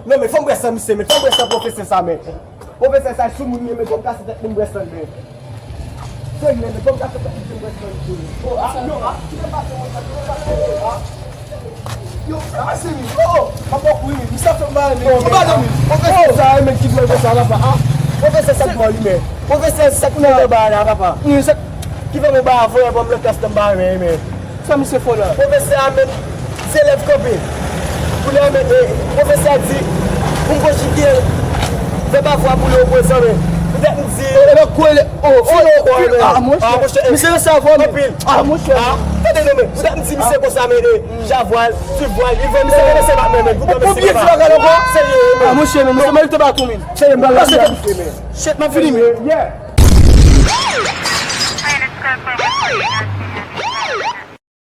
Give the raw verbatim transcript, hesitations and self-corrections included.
Non, men fò m bwè san misye, men fò m bwè san pwofesè sa, men. Pwofesè sa sou moun li, men fò m kase tèt li, m bwè san, men. Serye, men fò m kase tèt li, m bwè san, men. Oh, ah, yo, ah, ki te pase, mwen, sa, ki te pase, ah. Yo, ah, se li, oh, oh, m ap bò kou, wi, misye ap fè m ba, men, oh, men, pwofesè sa, men, ki dwe fè sa, papa, ah. Pwofesè sa, ki mò, li, men. Pwofesè sa, ki nan ba, la, papa. Ki fè mwen ba, voye, bon, m lòt klas, nan ba, men, men. Sa misye fò la? Pwofesè a met zelèv kanpe. Kounye a, men, e, pwofesè a di pou m konjige vèb avwa pou li opozan, men poutèt m di. E ben, kwele, oh, oh, oh, ah, monchè. Misye nan sèvo, men. Anpil. Ah, monchè. Ah, tande non, men. Poutèt m di misye konsa, men, e, javwal, sivwal, li vwè misye konsa, men, men, pou konbyen ti bagay ankò? Serye, men. Ah, monchè, men, misye merite baton, men. Serye, m pral lage misye, men. Shit, m ap fini, men. Yeah.